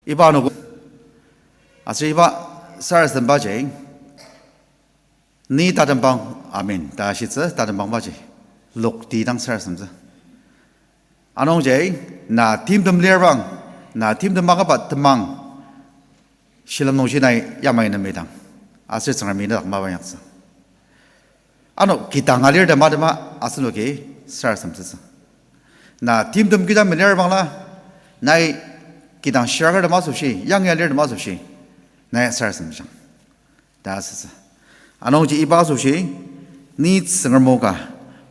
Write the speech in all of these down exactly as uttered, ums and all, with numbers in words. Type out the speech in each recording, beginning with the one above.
Iba anogo, aser iba sarasadembaji, ni tatembang, amen ta shitsü tatembangbaji, lokti dang sarasademtsü. Anungji, na timtem lirbang, na timtem akaba temang, shilem nungji nai yamai nemidang, aser Tsüngremi nedak mapa inyaktsü. Ano kidang alir tema tema asenoki sarasademtsütsü. Na timtem kija melirbangla, nai kidang shiraker tema asoshi, yangi alir tema asoshi, nai sarasademjang ta asütsü. Anungji iba asoshi, ni Tsüngrem o ka,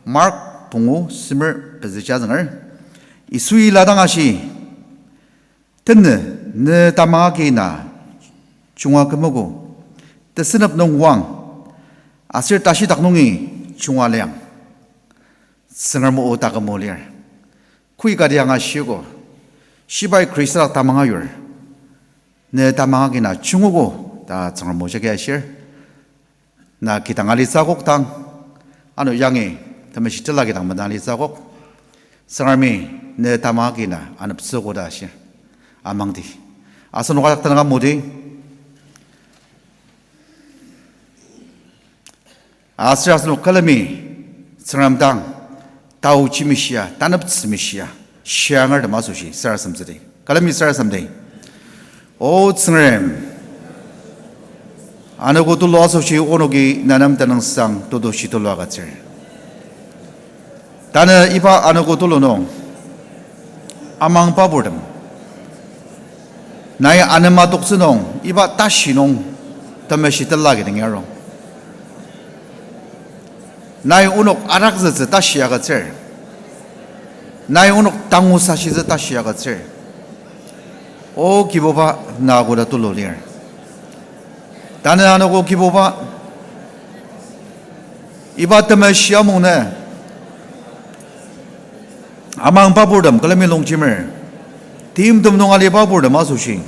Mark pungu semer pezüja zünger, Yisui la dang ashi, Tenü, ne tamang agi na junga kümogo, tesünep nung oang, aser tashidak nungi junga liang, Tsüngrem o taküm o lir. Kü kati angashiogo, shibai Khrista dak tamang ayur, ne tamang agi na jungogo ta Tsüngrem o jagi ashir. Na kidang alitsü akok dang, ano yangi temeshi tela kidang mena alitsü akok, Tsüngremi ne tamang agi na aneptsüogo ta ashi, amangdi. Asenok ajak tenüng amudi. Aser asenok külemi Tsüngrem dang taochi meshia, taneptsü meshia, shiangertem asoshi sarasademtsüdi. Külemi sarasademdi. O Tsüngrem, anogo tulu asoshi onoki nenem tenüngsang tetushi tulu agütsür. Tanü iba anogo tulu nung, amangba purtem, nai anema toktsü nung iba tashi nung temeshi tela kidang arung. Nai onok arakzütsü tashi agütsür. Nai onok tangu sashitsü tashi agütsür. O Kibuba, na koda tulu lir. Tanü anogo Kibuba, iba temeshi amungnü amangba purtem külemi longjemer, timtem nung aliba purtem asoshi,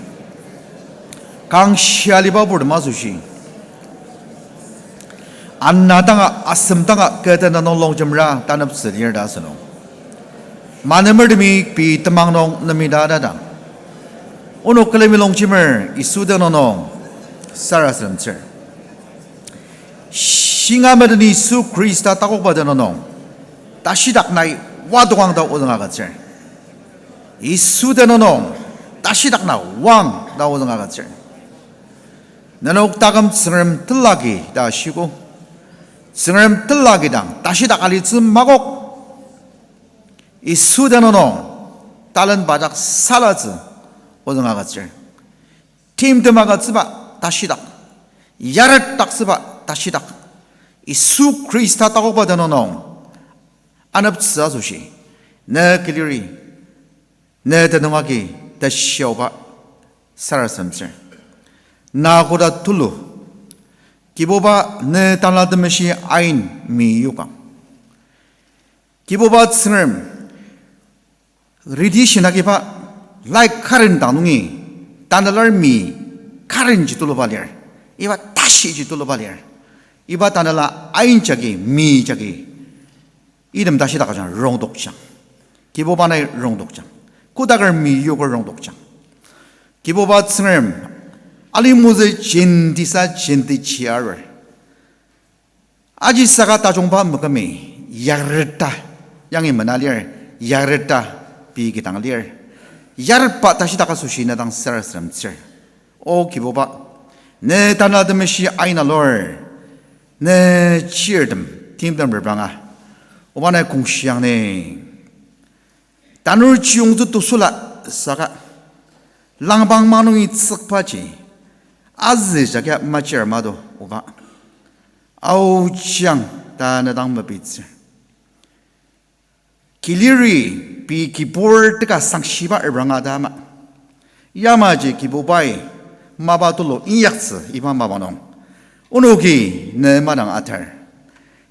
kangshi aliba purtem asoshi, ana danga, asem danga kü tena nung longjemra taneptsü lir ta asünung, manemertemi pei temang nung nemita tadang, onok külemi longjemer Yisu tenüng nung sarasademtsür. Shinga meden Yisu Khrista takokba tenüng nung, tashidak nai wadokang ta ozüng agütsür. Yisu tenüng nung, tashidak na oang ta ozüng agütsür. Nenok taküm Tsüngrem tela agi ta shiogo. Tsüngrem tela agi dang tashidak alitsü makok. Yisu tenüng nung, talenba dak salatsü ozüng agütsür. Timtem agütsüba tashidak, yaret daktsüba tashidak, Yisu Khrista takokba tenüng nung aneptsü asoshi, ne kiliri, ne tenüng agi teshiaoba sarasademtsür. Na koda tulu, Kibuba, ne Tanela Temeshi ain meyokang. Kibuba Tsüngrem, radiation agiba, lai current dang nungi Tanela mi current ji tuluba lir, iba tashi ji tuluba lir. Iba Tanela ain jagi, mi jagi, item tashidak ajanga rongdokjang. Kibuba nai rongdokjang. Kodaker mi yoker rongdokjang. Kibuba Tsüngrem, alimuzü jentisa jenti chiarer. Ajisaka tajungba mekemi yareta, yangi mena lir, yareta pei kidang lir. Yaretba tashidak asoshi ne dang sarasademtsür. O Kibuba, ne Tanela Temeshi ain alur, ne chirtem, timtem repranga, oba nai kongshiang ni. Tanur chiyungtsü tosüla saka, langpang manungi tsükbaji, azü jagia machir mado oba. Aochiang ta ne dang mepitsür. Kiliri pei kibur teka sangshiba repranga ta ama. Yamaji Kibubai mapa tulu inyaktsü iba mapa nung, onoki ne madang atar.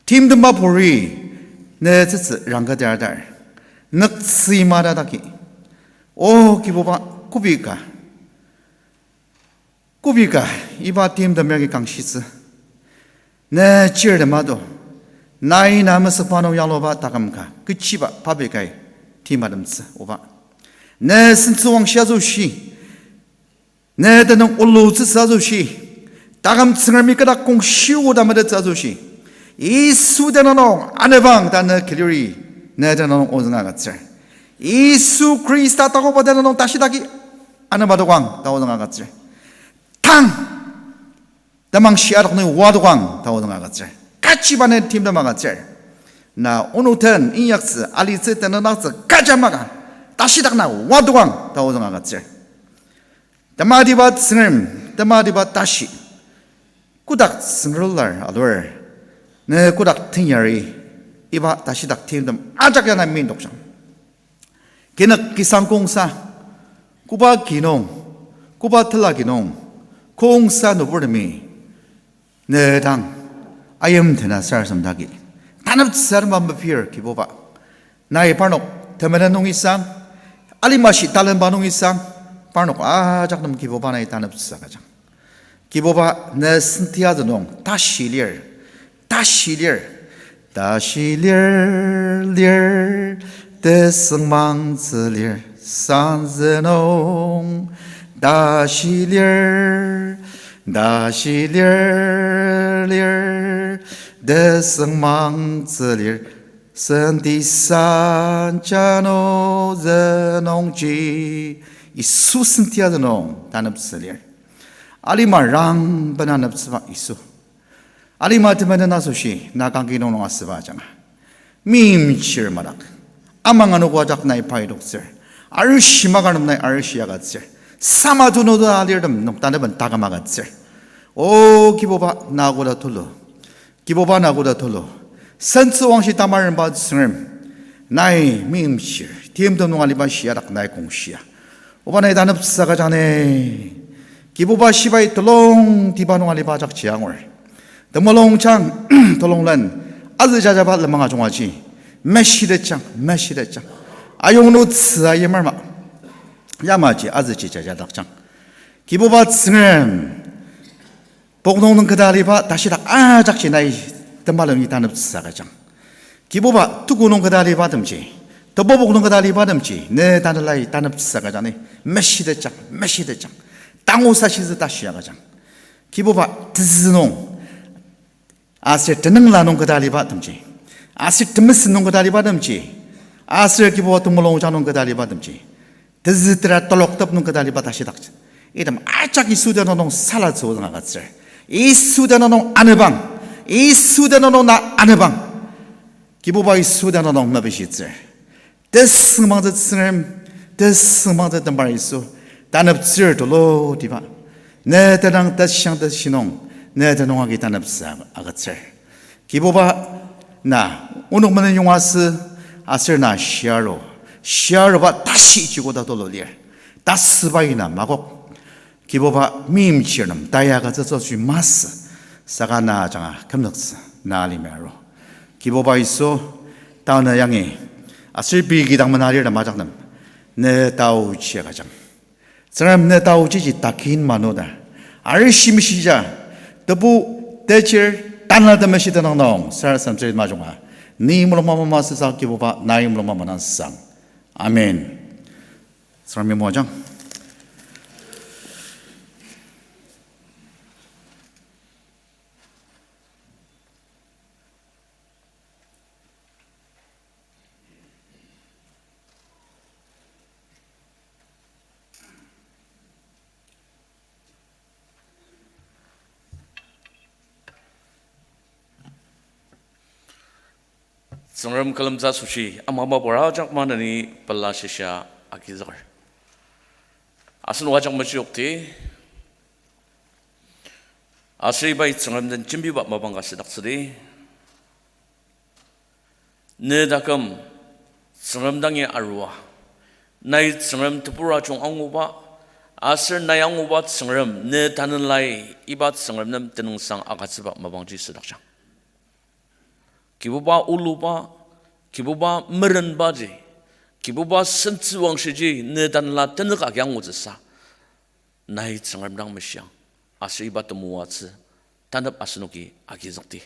Timtemba puri ne tsütsü rangketer atar. Nüktsü mata daki. O Kibuba, kobi ka, kobi ka, iba timtem yagi kangshitsü. Ne chirtem ado, nai na mesükba nung yangluba taküm ka, kechiba papi kai timatemtsü oba. Ne sentsüwangshi asoshi, Ne tenüng ulutsütsü asoshi, taküm Tsüngremi kü dak kongshio ta metettsü asoshi, Yisu tenüng nung anepang ta ne küliri, ne tenüng nung ozüng agütsür. Yisu Khrista takoba tenüng nung tashidaki anepa tokang ta ozüng agütsür. Tang temang shia dak nung wadokang ta ozüng agütsür. Kachiba ne timtem agütsür. Na onok den inyaktsü, alitsü, tenüngdaktsü, kaja maka, tashidak na wadokang ta ozüng agütsür. Tematiba Tsüngrem, tematiba tashi, kodak tsüngrular alur, ne kodak tenyari, iba tashidak timtem ajak ya na mindokjang. Kinük kisang kongsa, koba ki nung, koba tela ki nung, kongsa nüburtemi, ne dang ayimdena sarasademdaki taneptsü atema mepir Kibuba. Nai parnok temenen nungi sang, alimashi talenba nungi sang, parnok ajak nem Kibuba nai taneptsü agüjang. Kibuba ne senti atenung tashi lir, tashi lir, tashi lir, lir, tesüngmangtsü lir, sanzü nung, tashi lir, tashi lir, lir, tesüngmangtsü lir, senti sanja nung zünungji, Yisu senti atenung taneptsü lir. Alima rangben aneptsüba Yisu. Alima temenen asoshi na kangki nung nung asüba ajanga, meimchir madak, amang anogo ajak nai paitoktsür. Arishi maka nem nai arishi agütsür. Sama tulu ta alirtem nung tanepen taküm agütsür. O Kibuba, na koda tulu. Kibuba, na koda tulu. Sentsüwangshi tamarenba Tsüngrem, nai meimchir timtem nung aliba shia dak nai kongshia, oba nai taneptsü agüjang ni. Kibuba, shibai telongtiba nung aliba jakji angur. Temulungjang, telonglen, azü jajaba lenmang ajungaji, meshitetjang, meshitetjang. Ayongnutsü ayimer ma, yamaji azüji jajadakjang. Kibuba Tsüngrem, poknong nung keta aliba tashidak ajakji nai temulungi taneptsü agüjang. Kibuba, tuku nung keta alibatemji, tebubok nung keta alibatemji ne tanelai taneptsü agüjang ni, meshitetjang, meshitetjang. Tangu sashitsü tashi agüjang. Kibuba, tezü nung, aser tenüngla nung keta alibatemji, aser temesen nung keta alibatemji, aser Kibuba temulungjang nung keta alibatemji, tezü tera toloktep nung keta aliba tashidak, item ajak Yisu tenüng nung salatsü ozüng agütsür. Yisu tenüng nung anepang, Yisu tenüng nung na anepang. Kibuba, Yisu tenüng nung mepishitsür. Tesüngmangtsü Tsüngrem, tesüngmangtsü tembar Yisu, taneptsür tulutiba. Ne tenüng teshiang teshi nung, ne tenüng agi taneptsü agütsür. Kibuba, na onok menen yongasü, aser na shiaru, shiaruba tashi chikoda tulu lir. Tasüba ina makok. Kibuba, meimchir nem taya agütsütsü asoshi masü, saka na ajanga kümnüktsü, na alima aru. Kibuba Yisu, tanü yangi, aser pei kidang mena alirtem ajak nem ne taochi agüjang. Tsüngrem, ne taochiji takin manu ta, arishi meshija, tebu, techir, tanla temeshi tenüng nung sarasademtsü majunga, ni mulung mama masüsa Kibuba, nai mulung mama nasang. Amen. Tsüngremi moajang. Tsüngrem külemtsü asoshi amaba pur ajak maneni pela shisa agizüker. Asenok ajak mechiyokti, aser ibai Tsüngrem den jembiba mapang ka südaktsüdi. Ne taküm Tsüngrem dangi arua, nai Tsüngrem tebur ajung anguba, aser nai anguba Tsüngrem ne tanelai iba Tsüngrem nem tenüngsang agütsüba mapangji südakjang. Kibuba oluba, Kibuba merenbaji, Kibuba sentsüwangshiji ne tanela tenük agi angutsüsa, nai Tsüngrem dang meshiang, aser iba temoatsü tanep asenoki agizükdi.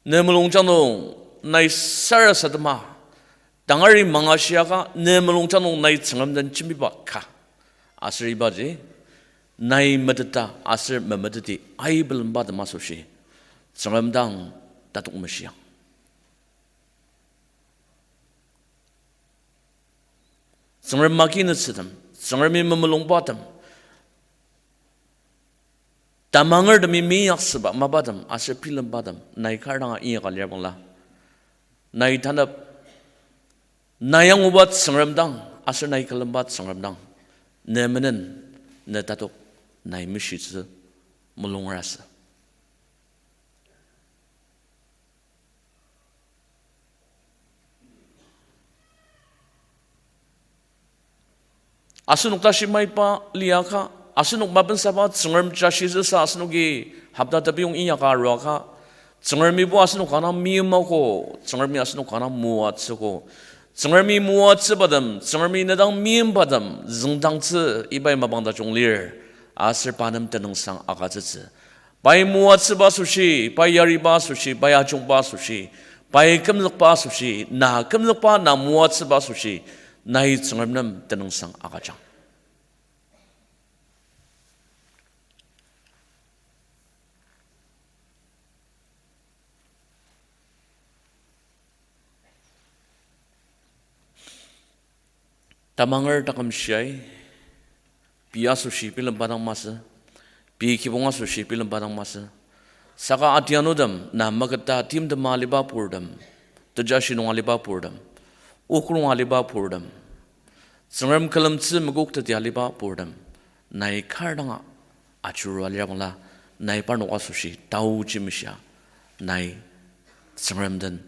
Ne mulungjang nung nai sarasadema Tangari mangashiaka ne mulungjang nung nai Tsüngrem den jembiba ka. Aser ibaji, nai meteta aser memeteti aibelembatem asoshi, Tsüngrem dang tatok meshiang. Tsüngrem maki nütsütem, Tsüngremi memulungbatem, tamangertemi meinyaksüba mapatem aser bilembatem nai kar danga inyaka lir bangla, nai tanep, nai anguba Tsüngrem dang aser nai külemba Tsüngrem dang, ne menen, ne tatok, nai meshitsü mulungrasü. Asenok tashi maiba liaka, asenok mapensaba Tsüngrem jashitsüsa asenoki hopta tepiyong inyaka aruaka, Tsüngremibo asenok kanga meimako, Tsüngremi asenok kanga moatsüko, Tsüngremi moatsübatem, Tsüngremi ne dang meimbatem züngdangtsü ibai mapang tajung lir, aser pa nem tenüngsang agütsütsü. Pai moatsüba asoshi, pai yariba asoshi, pai ajungba asoshi, pai kümzükba asoshi, na kümzükba na moatsüba asoshi, nai Tsüngrem nem tenüngsang agüjang. Tamanger taküm shiai, pei asoshi bilemba dang masü, pei kibong asoshi bilemba dang masü. Saka adianutem, na maketa timtem aliba purtem, tejashi nung aliba purtem, okrong aliba purtem, Tsüngrem külemtsü mekoktetia aliba purtem, nai kar danga ajurua lir bangla, nai parnok asoshi taoji meshia, nai Tsüngrem den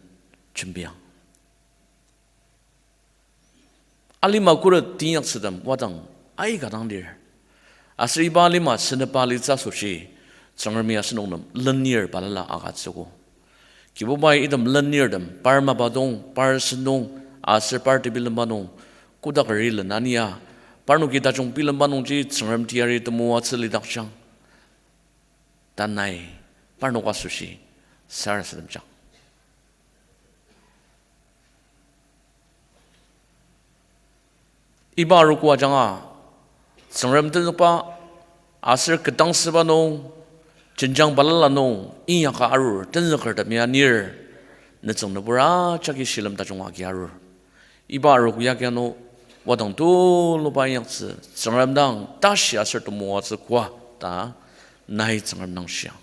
jembiang. Alima khuret teinyaktsütem wadang aika dang lir. Aser iba alima senepa alitsü asoshi, Tsüngremi asenok nem lenir balala agütsüogo. Kibubai item lenirtem, par mapa nung, par sentong, aser par tebilemba nung, kotakeri len ania, parnoki tajung bilemba nungji Tsüngrem teyari temoatsü lidakjang. Ta nai, parnok asoshi, sarasademjang. Iba arogo ajanga, Tsüngrem tenzükba, aser ketdangsüba nung, jenjang balala nung, inyaka arur, tenzükertem ya nir, nütsüng nübur ajaki shilem tajung agi arur. Iba arogo yagi ano, wadang tuluba inyaktsü, Tsüngrem dang tashi aser temoatsü koa ta, nai Tsüngrem dang shiang.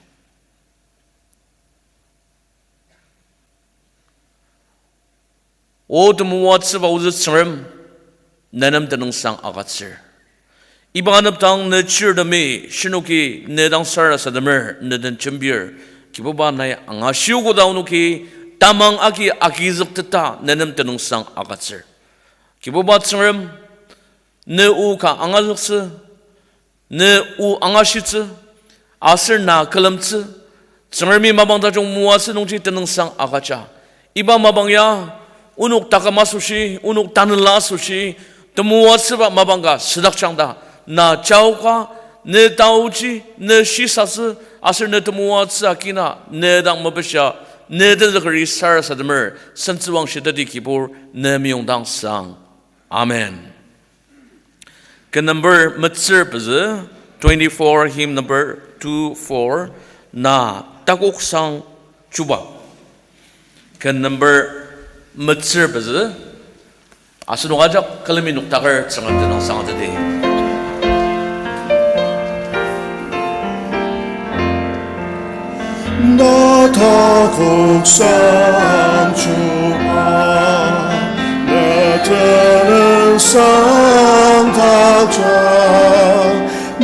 O temoatsüba ozü Tsüngrem, ne nem tenüngsang agütsür. Iba anepdang ne chirtemi shinoki ne dang sarasademer ne den jembir, Kibuba nai angashiogo ta onoki tamang agi agizükteta ne nem tenüngsang agütsür. Kibuba Tsüngrem, ne o ka angazüktsü, ne o angashitsü, aser na külemtsü, Tsüngremi mapang tajung moatsü nungji tenüngsang agüja. Iba mapang ya, onok taküm asoshi, onok tanela asoshi, temoatsüba mapang ka südakjang ta, na jaoka, ne taoji, ne shisatsü, aser ne temoatsü akina, ne dang mepishia, ne tenzükeri sarasademer, sentsüwangshi teti Kibur, ne meyongdang sang. Amen. Ken number metsür pezü, twenty-four, hymn number two four, na takoksang chuba. Ken number metsür pezü, asenok ajak külemi noktaker Tsüngrem tenüngsang ateti. Na takoksang chuba, na tenüngsang takjang,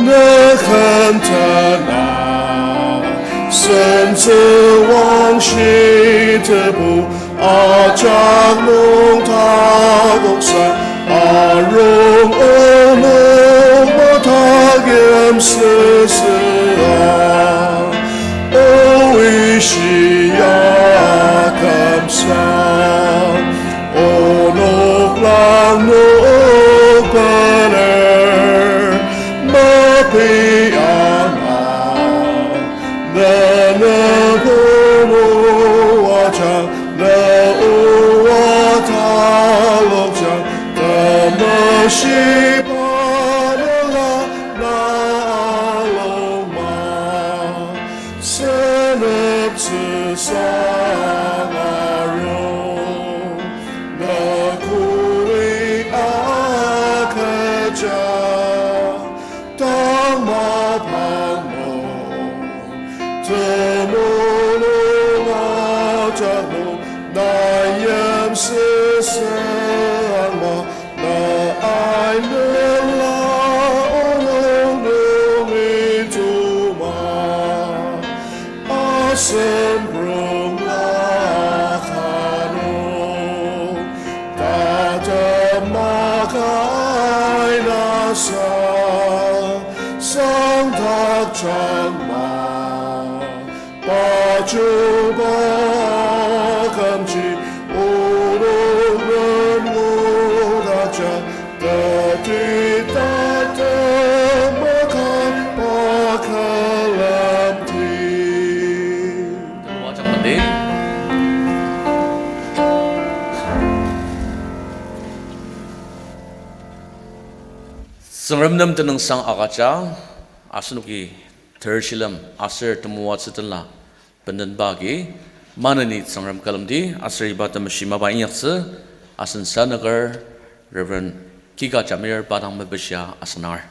na ken tena, sentsüwangshi tebu, ajak nung takoksang, arung onok matak yimsüsüa. O ishia kamsa, onok langnok bener, mapi ama, na ne komo ajak, na o ata Shiba nela na alongma, seneptsü sang arung, na kuli akaja, tang mapang nung, temulung ajak nung, na yimsüsü angma, na ainela onok nungi tuma. Asen prong na kanu, tatem maka aina sa, sangdak jangma. Pachuba kamji onok ren ngudakja, tati tatem maka pa külemdi. Tenüng ajak madi. Tsüngrem nem tenüngsang agüja, asenoki ter shilem aser temoatsü tenla bendenba agi maneni Tsüngrem külemdi. Aser iba temeshi mapa inyaktsü asen sanaker Reverend Kika Jamir pa dang mepishia asenar.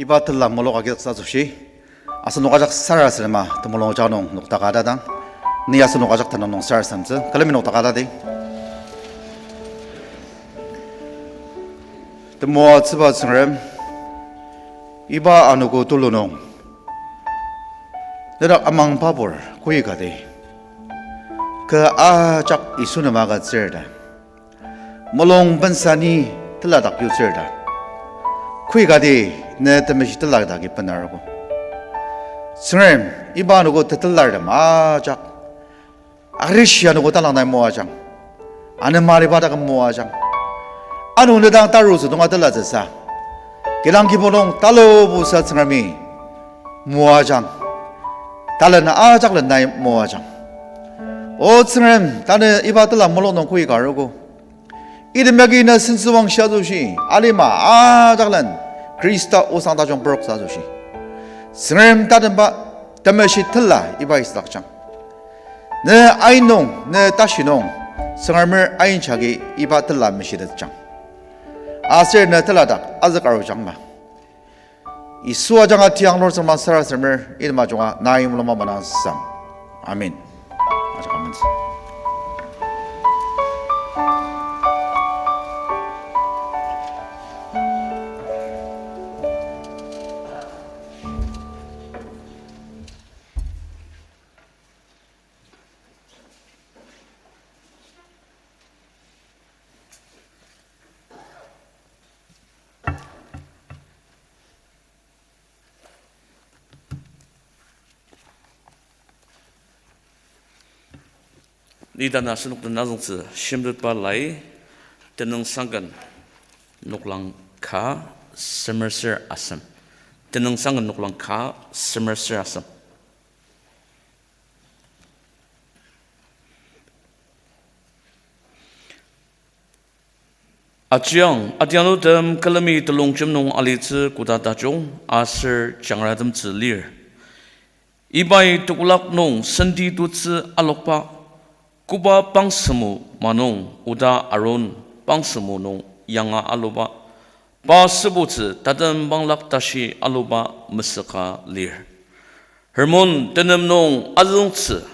Iba tela mulok agizüksa asoshi, asenok ajak sarasadema temulung ja nung noktaka tatang, ni asenok ajak tenüng nung sarasademtsü, külemi noktaka tati. Temoatsüba Tsüngrem, iba anogo tulu nung nedak amangbabur koikati, kü ajak Yisu nem agütsür ta, mulung bensa ni teladak yutsür ta, koikati ne temeshi teladak ibenarogo. Tsüngrem, iba anogo tetelartem ajak arishi anogo talang nai moajang. Anema aliba taküm moajang. Ano ne dang tarutsü tonga telatsüsa, kidang kibong nung talubusa Tsüngremi moajang. Talena ajak len nai moajang. O Tsüngrem, tanü iba tela mulok nung koika arogo. Item yagi na sentsüwangshi asoshi, alima ajak len Khrista osang tajung peroksa asoshi, Tsüngrem tatemba temeshi tela iba isadakjang. Ne ain nung, ne tashi nung, Tsüngremer ain jagi iba tela meshitetjang. Aser ne teladak azük arujangma. Yisu ajanga tiang lur Tsüngrem sarasademer, item ajunga nai mulung manang sang. Amen. Ajak amentsü. Ni tanü asenok den azüngtsü shimtetba lai, Tenüngsangken noklang ka, semerser asem. Tenüngsangken noklang ka, semerser asem. Ajiang, adianutem külemi telongjem nung alitsü koda tajung aser jangratemtsü lir. Ibai tekolak nung senti tutsü alokba, koba pangsümo manung oda Aron pangsümo nung yanga aluba, pa sübutsü tatem banglak tashi aluba mesüka lir. Hermon tenem nung azüngtsü,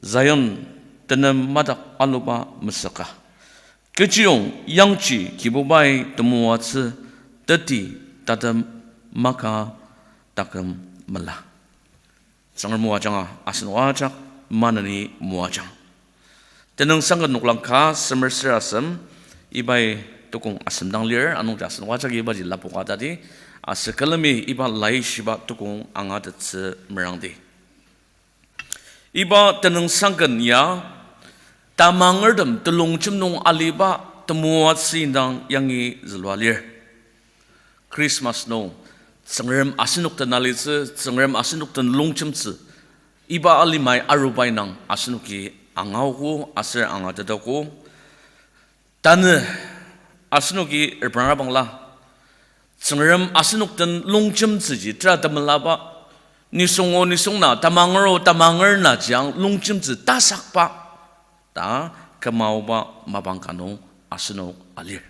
Zion tenem madak aluba mesüka. Kechiyong yangji Kibubai temoatsü teti tatem maka taküm mela. Tsüngrem o ajanga asenok ajak maneni moajang. Tenüngsangken noklang ka semer ser asem, ibai tekong asem dang lir, anungji asenok ajaki ibaji lapoka tati, aser külemi iba laishiba tekong angatettsü merangdi. Iba tenüngsangken ya, tamangertem telongjem nung aliba temoatsü indang yangi zülua lir. Christmas nung, Tsüngrem asenok den alitsü, Tsüngrem asenok den longjemtsü, iba alimai aruba indang asenoki angaogo aser angatetogo. Tanü asenoki repranga bangla, Tsüngrem asenok den longjemtsüji tera temelaba, nisung o nisung na, tamanger o tamanger naji ang longjemtsü tasakba ta kümaoba mapang ka nung asenok alir.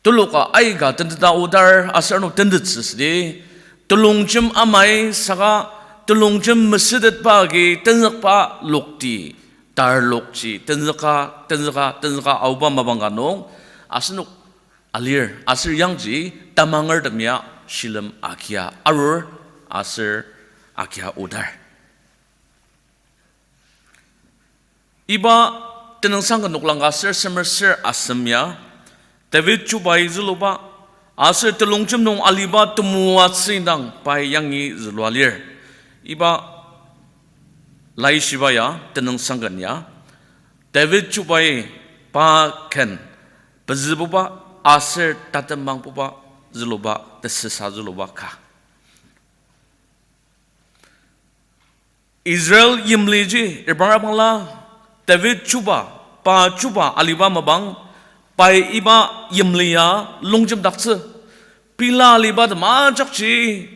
Teloka aika tenteta aodar aser ano tentettsü südi, telongjem amai saka telongjem mesütetba agi tenzükba lokti, tarlokji tenzüka, tenzüka, tenzüka aoba mapang ka nung asenok alir, aser yangji tamangertem ya shilem agia arur aser agia aodar. Iba tenüngsangken noklang ka ser semer ser asem ya, David chubai züluba, aser telongjem nung aliba temoatsü indang pai yangi zülua lir. Iba laishiba ya, tenüngsangken ya, David chubai pa ken pezübuba aser tatemangbuba züluba, tesüsa züluba ka. Israel yimliji, repranga bangla, David chuba, pa chuba aliba mapang, pai iba yimli ya longjemdaktsü. Pila aliba tem ajakji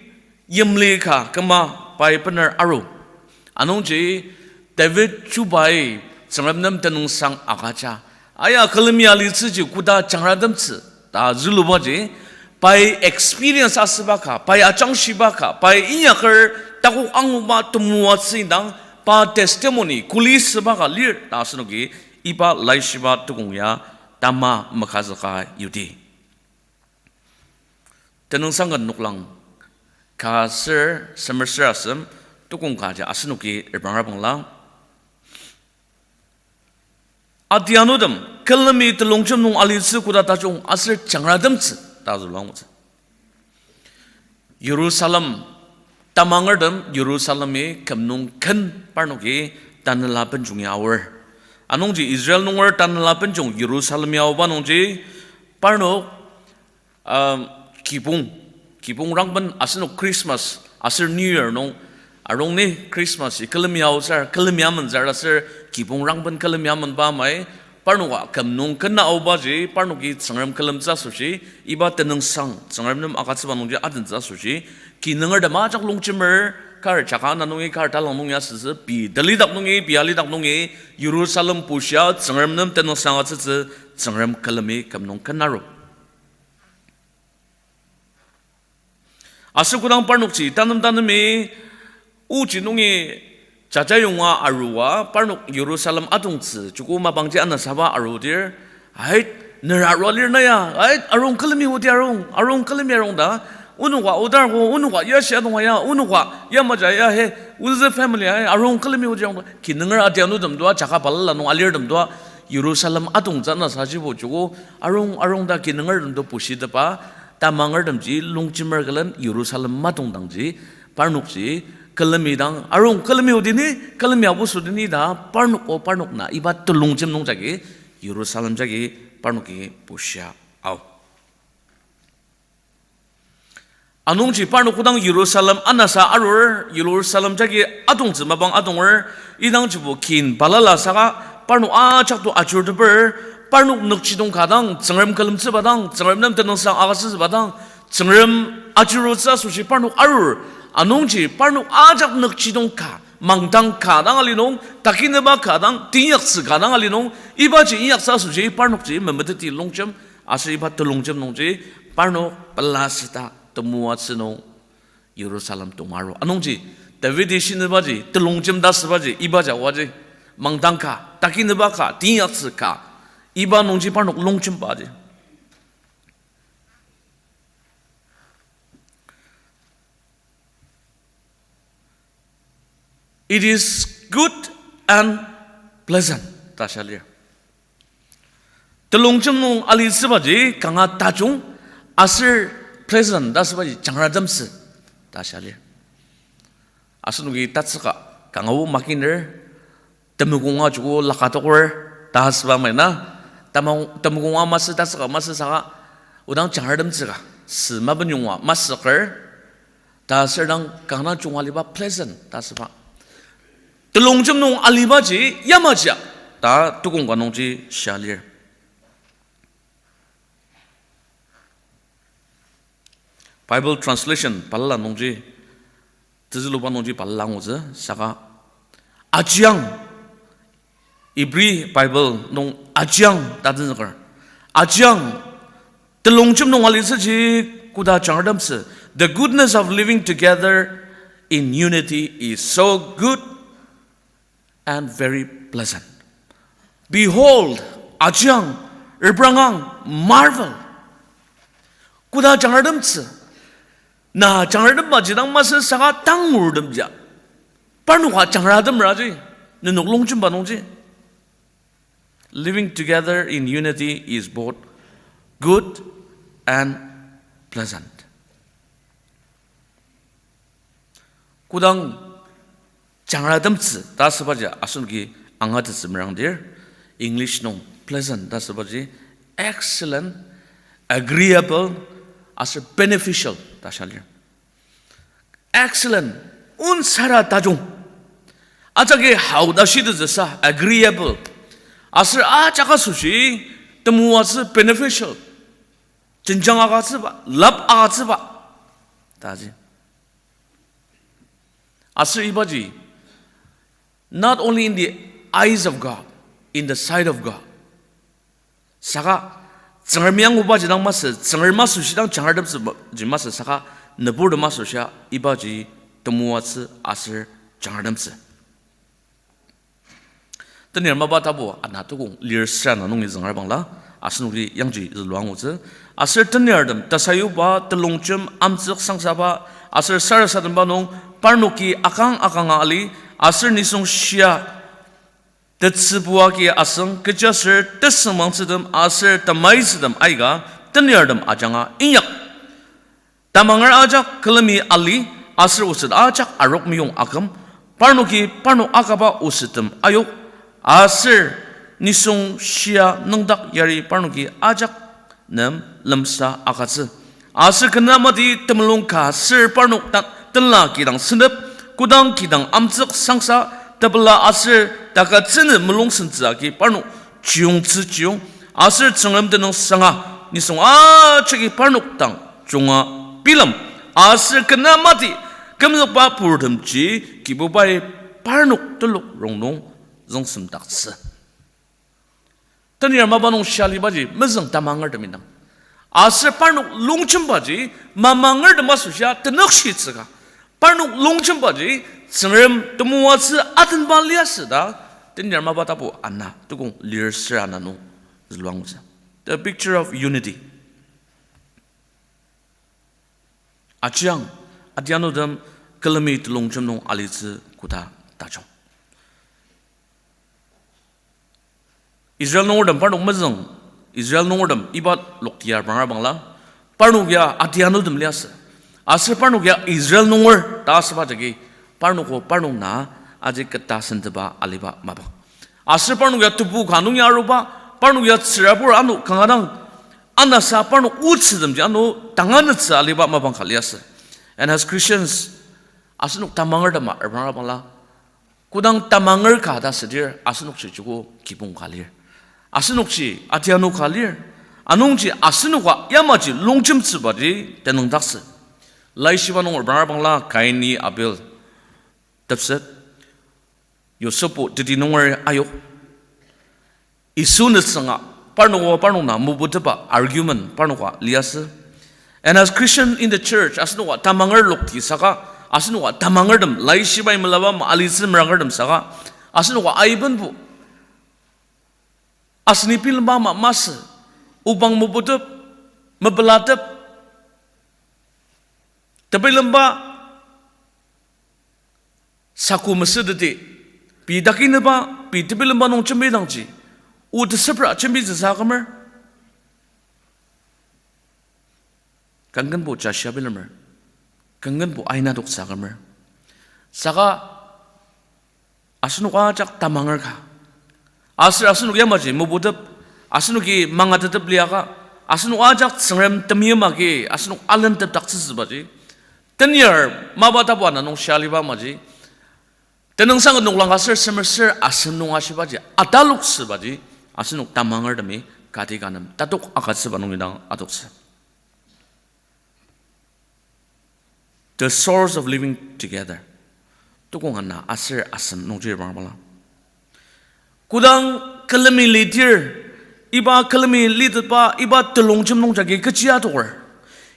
yimli ka küma pai bener aru. Anungji David chubai Tsüngrem nem tenüngsang agüja, aya külemi alitsüji koda jangratemtsü ta zülubaji, Pai experience asüba ka, pai ajangshiba ka, pai inyaker takok anguba temoatsü indang, pa testimony kuli süba ka lir ta asenoki iba laishiba tukong ya tama makazüka yudi. Tenüngsang ken noklang ka ser semer ser asem tukong kaji asenoki reprangabangla. Adianutem, külemi telongjem nung alitsü koda tajung aser jangratemtsü ta zülua angutsü. Jerusalem, tamangertem Jerusalemi küm nung ken parnoki tanela benjungi aor. Anungji Israel nunger tanela benjung Jerusalemi aoba nungji parnok, um, kibong, kibong rangben asenok Christmas aser New Year nung, arung ni Christmas-i külemi aotsür, külemi amentsür aser kibong rangben külemi amenba amai, parnoka küm nung kena aobaji, parnoki Tsüngrem külemtsü asoshi, iba tenüngsang Tsüngrem nem agütsüba nungji adentsü asoshi, kinungertem ajak longjemer, kar jaka ana nungi, kar talang nungi asütsü, pei talidak nungi, pei alidak nungi, Jerusalem bushia Tsüngrem nem tenüngsang agütsütsü, Tsüngrem külemi küm nung kena aru. Aser kodang parnokji tanem tanemi oji nungi jajayonga arua, parnok Jerusalem atongtsü joko mapangji anasaba arudir, ait, nera arua lir na ya, ait, arung külemi odi arung, arung külemi arung ta, onoka odar ko, onoka yashi adonga ya, onoka yamaja ya he, ozü family ya, arung külemi odi arung ta, kinunger adianutem tua, jaka balala nung alirtem tua, Jerusalem atongtsü anasajibo joko, arung, arung ta kinungertem tua bushitepba, tamangertemji longjemer külen Jerusalem matongdangji, parnokji külemidang, arung külemi odini, külemi abosodini ta, parnok o parnok na, iba telongjem nung jagi, Jerusalem jagi, parnoki bushia ao. Anungji parnok kodang Jerusalem anasa arur, Jerusalem jagi atongtsü mapang atonger, idangjibo kin balala saka, parnok ajak to ajurteper, parnok nükjidong ka dang, Tsüngrem külemtsüba dang, Tsüngrem nem tenüngsang agütsütsüba dang, Tsüngrem ajurutsü asoshi parnok arur, anungji parnok ajak nükjidong ka, mangdang ka dang ali nung, takineba ka dang, teinyaktsü ka dang ali nung, ibaji inyaktsü asoshi parnokji memeteti longjem, aser iba telongjem nungji parnok pelaseta temoatsü nung Jerusalem tongaro. Anungji Davidi shinibaji telongjem ta asübaji ibaji aoji, mangdang ka, takineba ka, teinyaktsü ka, iba nungji parnok longjembaji. It is good and pleasant ta shia lir. Telongjem nung alitsübaji kanga tajung aser pleasant ta asübaji jangratemtsü ta shia lir. Asenoki tatsüka kanga o makiner, temekonga joko lakatoker ta asüba mai na, tamang, temekonga masü tatsüka masü saka, odang jangratemtsüka, sü mabenyonga masüker, ta aser dang kanga junga aliba pleasant ta asüba. Telongjem nung alibaji yamaji ta tukong ka nungji shia lir. Bible translation balala nungji, tezüluba nungji balala angutsü saka, ajiang, Ibri Bible nung ajiang ta tenzüker. Ajiang, telongjem nung alitsüji koda jangratemtsü. The goodness of living together in unity is so good and very pleasant. Behold, ajiang, reprangang, marvel. Koda jangratemtsü. Na jangratembaji dang masü saka tangurtemja. Parnoka jangratemraji, nenok longjemba nungji. Living together in unity is both good and pleasant. Kodang jangratemtsü ta asübaji asenoki angatettsü merangdir, English nung pleasant ta asübaji excellent, agreeable, aser beneficial ta shia lir. Excellent, onsara tajung. Ajaki hao ta shitettsüsa, agreeable. Aser ajak asoshi temoatsü, beneficial. Jenjang agütsüba, lap agütsüba taji. Aser ibaji, not only in the eyes of God, in the sight of God, saka Tsüngremi angubaji dang masü, Tsüngrem asoshi dang jangartemtsü ma-, ji masü saka nüburtem asoshia ibaji temoatsü aser jangartemtsü. Tenyar mapa tapu ana tukong lir sür ana nungi züngra bangla, asenokji yangji zülua angutsü. Aser tenyartem tasayuba, telongjem, amtsük sangsaba, aser sarasademba nung parnoki akang akanga ali, aser nisung shia tetsübu agi asüng, kechiaser tesüngmangtsütem aser temaitsütem aika tenyartem ajanga inyak. Tamanger ajak külemi ali, aser oset ajak arok meyong aküm, parnoki parnok akaba osettem ayok, aser nisung shia nüngdak yari parnoki ajak nem lemsa agütsü. Aser kena mati temulung ka aser parnok ta-, tenla kidang sentep, kodang kidang amtsük sangsa, tepela aser takütsünü mulung sentsü agi parnok chiyungtsü chiyung, aser Tsüngrem tenüngsanga nisung ajaki parnok dang junga bilem, aser kena mati kümzükba purtemji Kibubai parnok telok rongnung züngsemdaktsü. Tenyar mapa nung shia alibaji mezüng tamangertem indang. Aser parnok longjembaji mamangertem asoshia tenükshitsüka, parnok longjembaji Tsüngrem temoatsü atenba liasü ta tenyar mapa tapu ana tukong lir sür ana nung zülua angutsü. The picture of unity. Ajiang, adianutem külemi telongjem nung alitsü koda tajung. Israel nungertem parnok mezüng, Israel nungertem iba lokti ya repranga bangla, parnok ya adianutem liasü. Aser parnok ya Israel nunger ta asüba jagi, parnoko parnok na aji keta senteba aliba mapang. Aser parnok ya tebu ka nung ya aruba, parnok ya tsürabur ano kanga dang, anasa parnok otsütemji ano tanganütsü aliba mapang ka liasü. And as Christians, asenok tamangertema repranga bangla, kodang tamanger ka ta südir, asenokji joko kibong ka lir. Asenokji adianu ka lir. Anungji asenoka yamaji longjemtsübaji tenüngdaktsü. Laishiba nung repranga bangla Kaini Abel tepset, Yosepbo teti nunger ayok. Yisu nütsünga parnoka parnok na mobutepba argument parnoka liasü. And as Christian in the church, asenoka tamanger lokti saka, asenoka tamangertem, laishibai melaba ma alitsü merangertem saka, asenoka aibenbo aseni bilemba ama masü, obang mobutep, mepelatep, tebilemba saku mesüteti, pei takineba, pei tebilemba nung jembidangji, o tesepra jembitsüsa akümer. Kangkenbo jashia bilemer. Kangkenbo aina toksa akümer. Saka asenok ajak tamanger ka, aser asenok yamaji mobutep, asenoki mangatetep liaka, asenok ajak Tsüngrem temeim agi asenok alentepdaktsütsübaji, tenyar mapa tapu ana nung shia aliba amaji, tenüngsang noklang aser semeser asem nung ashibaji ataloktsübaji, asenok tamangertemi kati ka nem tatok agütsüba nungi dang atoktsü. The source of living together. Tukong ana aser asem nungji repranga bangla, kodang külemi lidir, iba külemi litetba iba telongjem nung jagi kechi atoker?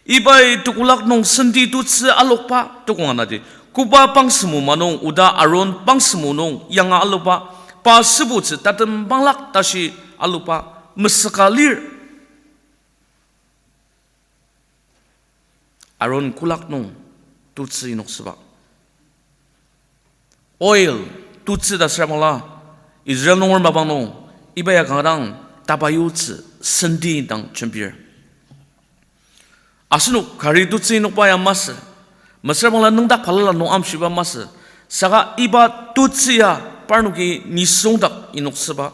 Ibai tekolak nung senti tutsü alokba tukong anaji, koba pangsümo ma nung oda Aron pangsümo nung yanga alokba, pa sübutsü tatem banglak tashi alokba mesüka lir. Aron kolak nung tutsü inoksüba. Oil, tutsü ta süra bangla, Israel nunger mapang nung, iba ya kanga dang tabayutsü senti dang jembir. Asenok kari tutsü inokba ya masü, mesüra bangla nüngdak balala nung amshiba masü, saka iba tutsü ya parnoki nisungdak inoksüba,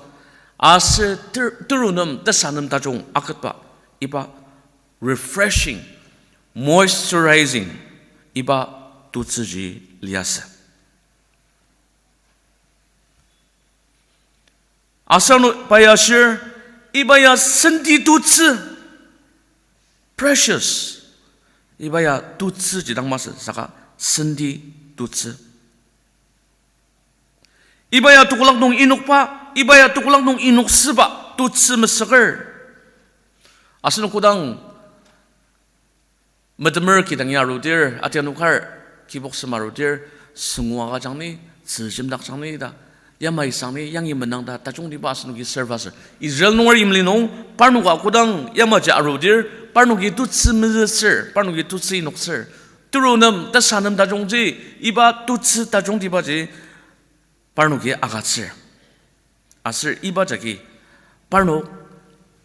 aser ter-, teru nem tesanem tajung aketba, iba refreshing, moisturizing, iba tutsüji liasü. Aser ano pa ya shir, iba ya senti tutsü, precious. Iba ya tutsüji dang masü, saka senti tutsü. Iba ya tekolak nung inokba, iba ya tekolak nung inoksüba tutsü mesüker. Asenok kodang metemer kidangi arudir, atianu kar kibok sema arudir, süngu agüjang ni, tzü jemdakjang ni ta, yamai sang ni, yangi menang ta, tajungtiba asenoki serba ser. Israel nunger yimli nung, parnoka kodang yamaji arudir, parnoki tutsü mezütsür, parnoki tutsü inoktsür. Turu nem, tesa nem tajungji, iba tutsü tajungtibaji, parnoki agütsür. Aser iba jagi parnok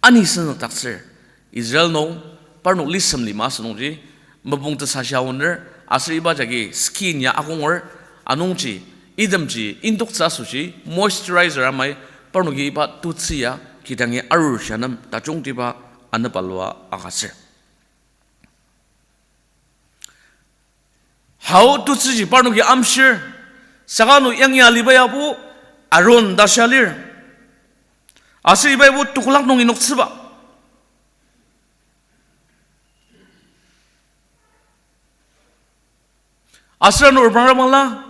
anisüngdaktsür. Israel nung parnok lisem lima asünungji mepung tesashi aoner, aser iba jagi skin ya akonger, anungji itemji indoktsü asoshi moisturizer amai parnoki iba tutsü ya kidangi arur shianem tajungtiba anepa lua agütsür. Hao tutsüji parnoki amshir, saka ano yangi aliba yabo Aron ta shia lir. Aser iba yabo tekolak nung inoktsüba. Aser ano reprangramangla,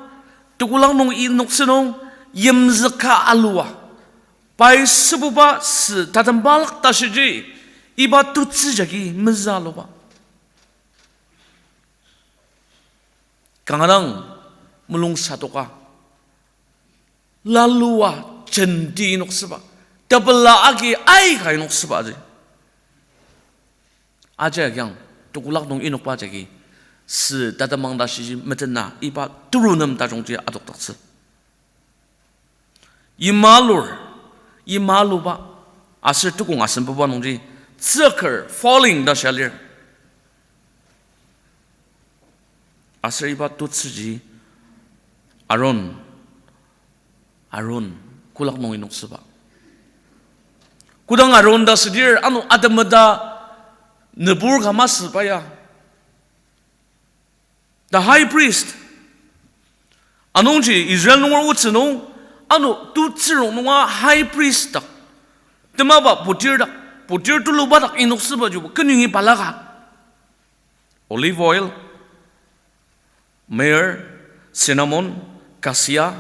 tekolak nung inoktsü nung yimzüka alua, pai sübuba sü tatembalak tashiji, iba tutsü jagi mezü aluba. Kanga dang mulung satoka, lalua jenti inoktsüba, tepela agi aika inoktsübaji. Aji agiang, tekolak nung inokba jagi, sü tatemang tashiji metena iba turu nem tajungji adokdaktsü. Yimalur, yimaluba, aser tukong asembuba nungji, tsüker, falling ta shia lir. Aser iba tutsüji Aron, Aron, kolak nung inoktsüba. Kodang Aron ta südir ano atemeta nübur ka masü pa ya. The high priest. Anungji Israel nunger otsü nung, ano tutsürong nunga high priest dak, temaba putir dak, putir tuluba dak inoktsübajibo kenyongi balaka. Olive oil, myrrh, cinnamon, cassia,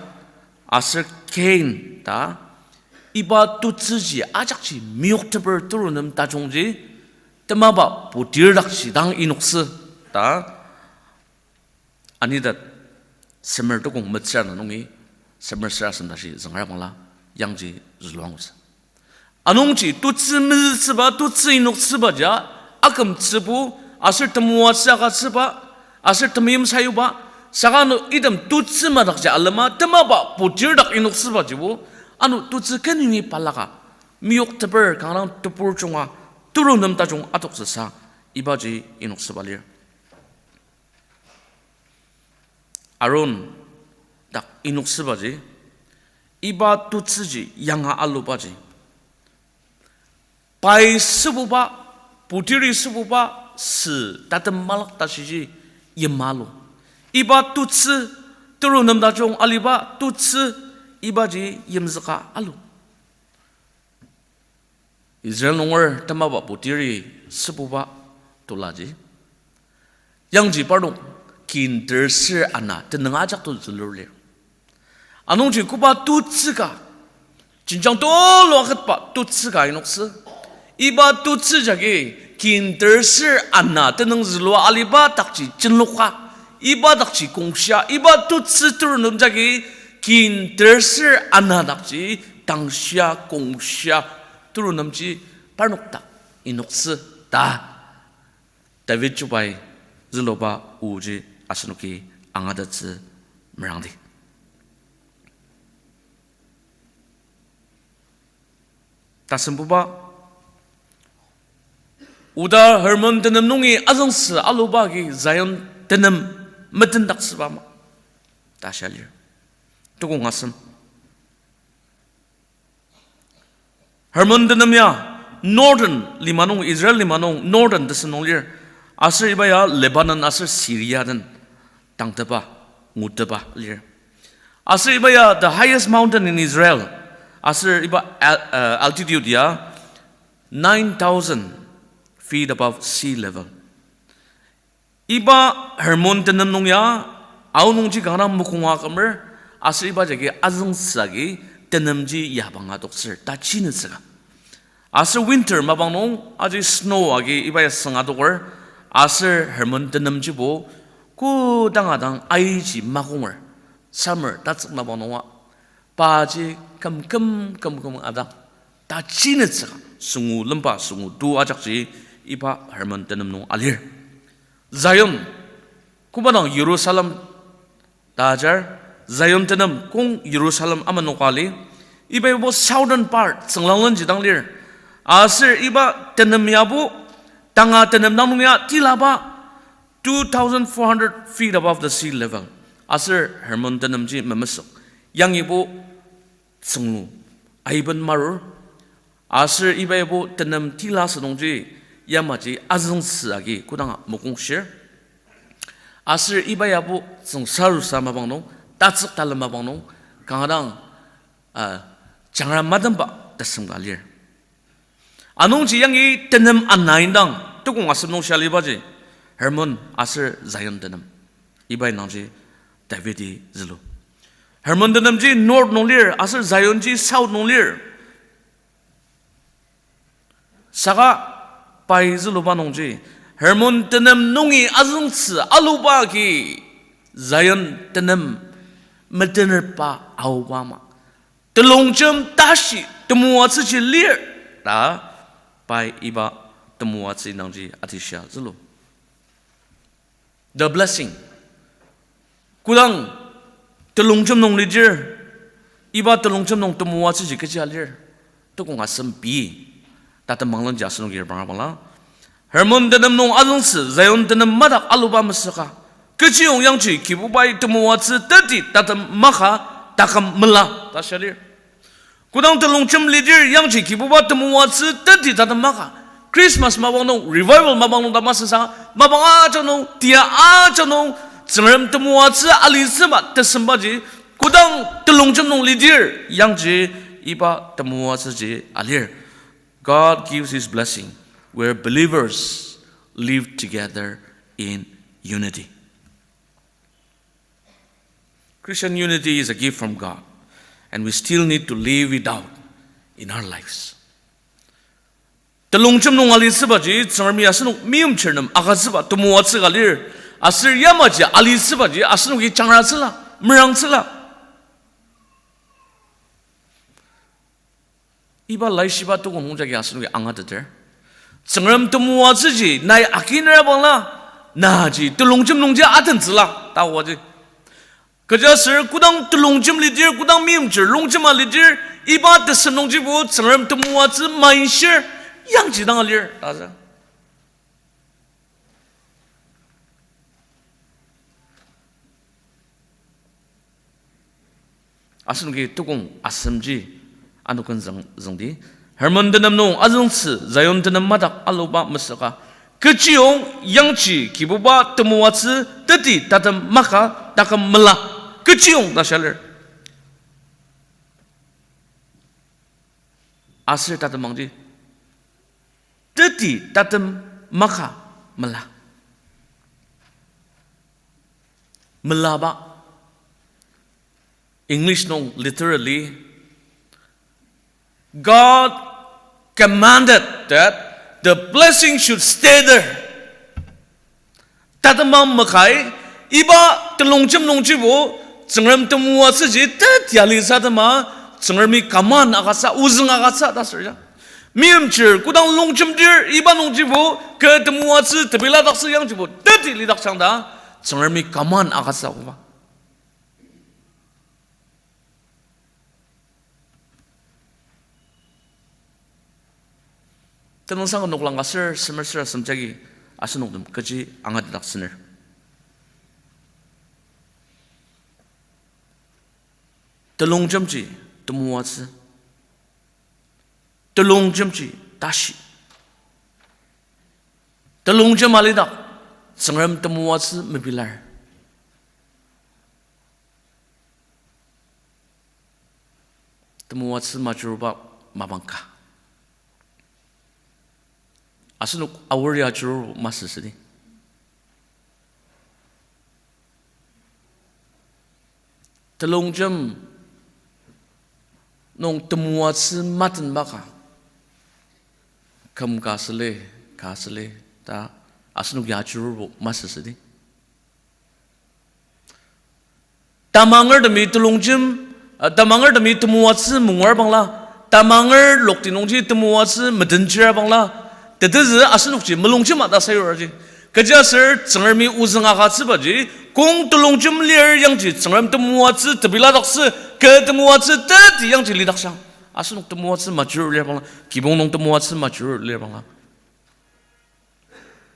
aser cane ta, iba tutsüji ajakji meyokteper turu nem tajungji, temaba putir dakji dang inoktsü ta, anidat semer tukong metsür ana nungi semer sür asem tashi züngra bangla yangji zülua angutsü. Anungji tutsü mezütsüba, tutsü inoktsüba ja, akümtsübu, aser temoatsü agütsüba, aser temeim sayuba, saka ano item tutsü madakji alema, temaba putir dak inoktsübajibo, ano tutsü kenyongi balaka, meyokteper kanga dang tebur junga, turu nem tajung adoktsüsa, ibaji inoktsüba lir. Aron dak inoktsübaji, iba tutsüji yanga alubaji, pai sübuba, putiri sübuba, sü tatem malak tashiji yimalu. Iba tutsü, turu nem tajung aliba tutsü, ibaji yimzüka alu. Israel nunger temaba putiri sübuba tulaji, yangji parnok kin tersür ana tenüng ajak to zülur lir. Anungji koba tutsü ka, jenjang tulu aketba tutsü ka inoktsü. Iba tutsü jagi kin tersür ana tenüng zülua aliba dakji jenloka. Iba dakji kongshia, iba tutsü turu nem jagi kin tersür ana dakji tangshia, kongshia, turu nemji parnok dak inoktsü ta David chubai züluba oji asenoki angatettsü merangdi. Tasembuba, oda Hermon tenem nungi azüngsü aluba agi Zion tenem metendaksüba ama ta shia lir. Tukong asem. Hermon tenem ya northern lima nung, Israel lima nung northern tesem nung lir. Aser iba ya Lebanon aser Syria den tangteba, nguteba lir. Aser iba ya the highest mountain in Israel. Aser iba al-, uh, altitude ya nine thousand feet above sea level. Iba Hermon tenem nung ya, aonungji kanga mokonga kümer, aser iba jagi azüngsü agi tenemji yabanga toktsür, ta chinetsüka. Aser winter mapang nung aji snow agi iba ya süng adoker, aser Hermon tenemjibo kodanga dang aiji makonger, summer tatsük mapang nunga. Paji küm küm küm küm adang, tachinetsüka, süngu lemba süngu tu ajakji iba Hermon tenem nung alir. Zion, koba dang Jerusalem ta ajar, Zion tenem kong Jerusalem amenoka li, iba yabo southern part, tsünglanglenji dang lir. Aser iba tenem yabo, tanga tenem dang nung ya tilaba, two thousand four hundred feet above the sea level. Aser Hermon tenemji memesük. Yangibo tsünglu aiben marur. Aser iba yabo tenem tila asünungji yamaji azüngtsü agi kodanga mokongshir. Aser iba yabo tsüngsarusa mapang nung, tatsük talem mapang nung, kanga dang, ah, jangra matemba tesem ka lir. Anungji yangi tenem ana indang, tukong asem nung shia alibaji, Hermon aser Zion tenem. Iba indangji Davidi zülu. Hermon tenemji north nung lir, aser Zionji south nung lir. Saka pai züluba nungji, Hermon tenem nungi azüngtsü aluba agi Zion tenem metenerba aoba ama, telongjem tashi temoatsüji lir ta pai iba temoatsü indangji atishia zülu. The blessing. Kodang telongjem nung lidir, iba telongjem nung temoatsüji kechi alir, tukong asem pei, tatem manglangji asenoki banga bangla. Hermon tenem nung azüngtsü, Zion tenem madak aluba mesüka, kechiyong yangji Kibubai temoatsü teti tatem maka, taküm mela ta shia lir. Kodang telongjem lidir yangji Kibuba temoatsü teti tatem maka, Christmas mapang nung, revival mapang nung ta masüsa, mapang ajak nung, tia ajak nung, Tsüngrem temoatsü alitsüba tesembaji, kodang telongjem nung lidir yangji iba temoatsüji alir. God gives his blessing where believers live together in unity. Christian unity is a gift from God, and we still need to live it out in our lives. Telongjem nung alitsübaji, Tsüngremi asenok meimchir nem agütsüba temoatsü ka lir, aser yamaji alitsübaji asenoki jangratsüla, merangtsüla. Iba laishiba tukong nungjagi asenoki angateter, Tsüngrem temoatsüji nai akinera bangla, naji telongjem nungji atentsüla, ta oji. Kechiaser kodang telongjem lidir, kodang meimchir longjema lidir, iba tesem nungjibo Tsüngrem temoatsü mainshir, yangji dang alir ta sa. Asenoki tukong asemji ano ken züng, züngdi. Hermon tenem nung azüngtsü, Zion tenem madak aluba mesüka, kechiyong yangji Kibuba temoatsü teti tatem maka, taküm mela. Kechiyong ta shia lir. Aser tatemangji, teti tatem maka, mela. Melaba, English nung literally, God commanded that the blessing should stay there. Tatema makai, iba telongjem nungjibo, Tsüngrem temoatsüji teti alitsü atema, Tsüngremi command agütsü, ozüng agütsü ta sür ya. Meimchir kodang longjemdir, iba nungjibo, kü temoatsü tebiladaktsü yangjibo teti lidakjang ta, Tsüngremi command agütsü aoba. Tenüngsang noklang aser semer sür asem jagi asenok nem kechi angatdaktsüner. Telongjemji temoatsü. Telongjemji tashi. Telongjem alidak, Tsüngrem temoatsü mepilar. Temoatsü majuruba mapang ka. Asenok aor ya ajurur masü südi. Telongjem nung temoatsü matenba ka, Küm ka süle, ka süle, ta asenok ya ajurubo masü südi. Tamangertemi telongjem, uh, tamangertemi temoatsü mungar bangla, tamanger lokti nungji temoatsü metenjira bangla, tetezü asenokji melongjem ata sayuraji. Kechiaser Tsüngremi ozüng agütsübaji, kong telongjem lir yangji Tsüngrem temoatsü tebiladaktsü, kü temoatsü teti yangji lidaktsüang. Asenok temoatsü majurur lir bangla, kibong nung temoatsü majurur lir bangla,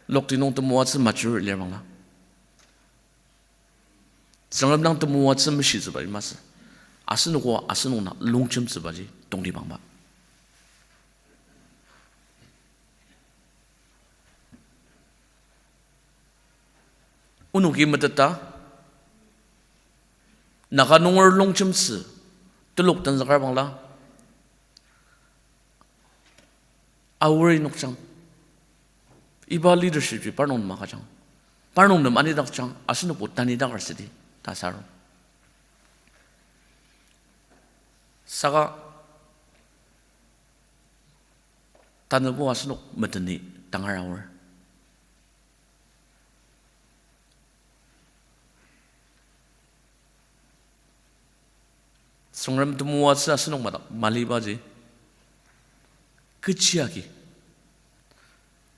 lokti nung temoatsü majurur lir bangla, Tsüngrem dang temoatsü meshitsübaji masü. Asenoko asenok na longjemtsübaji tongtibangba. Onoki meteta, Naga nunger longjemtsü telok tenzüker bangla, aori nokjang, iba leadership ji parnok nem agüjang, parnok nem anidakjang, asenokbo tanidaker südi ta saru. Saka tanübo asenok meteni tangar aor. Tsüngrem temoatsü asenok madak malibaji kechi agi?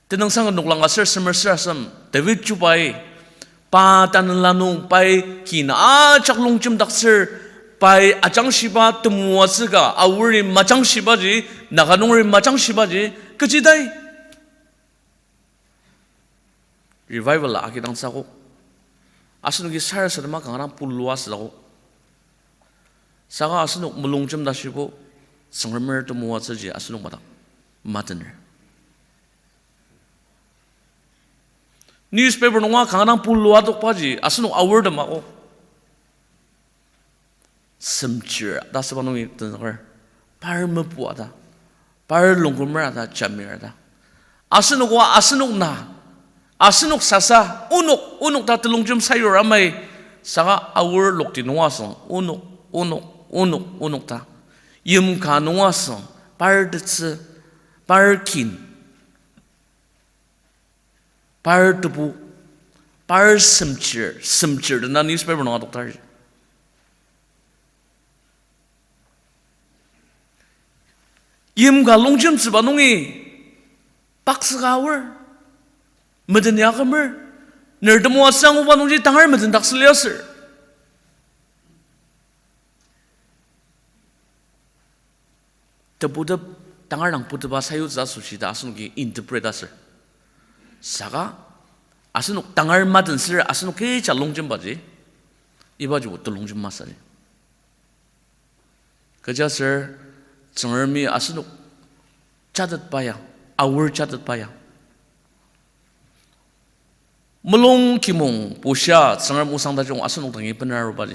Tenüngsang noklang aser semer ser asem David chubai, pa tanela nung pai kin ajak longjemdaktsür, pai ajangshiba temoatsü ka aori majangshibaji, Naga nungeri majangshibaji, kechi tai? Revival agidang sako, asenoki sarasadema kanga dang pulua süako. Saka asenok mulungjemdashibo, Tsüngremer temoatsüji asenok madak matener. Newspaper nunga kanga dang pulua tokbaji asenok aortem ako. Semchir ta süba nungi tenzüker, par mepua ta, par longkümer ta, jamir ta. Asenok oa asenok na, asenok sasa, onok, onok ta telongjem sayur amai, saka aor lokti nunga asüng, onok, onok, onok, onok ta. Yimka nunga asüng, par tetsü, par kin, par tebu, par semchir, semchir ta na newspaper nunga toktar. Yimka longjemtsüba nungi paksüka aor, medeni akümer, ner temoatsü anguba nungji tangar medendaktsü liasür. Tebutep, tangar dang puteba sayutsü asoshi ta asenoki interpret asür. Saka asenok tangar matentsür asenok kecha longjembaji, ibajibo telongjem masü. Kechiaser Tsüngremi asenok jatetba ya, aor jatetba ya, mulung kimung bushia Tsüngrem osang tajung asenok dangi benarubaji.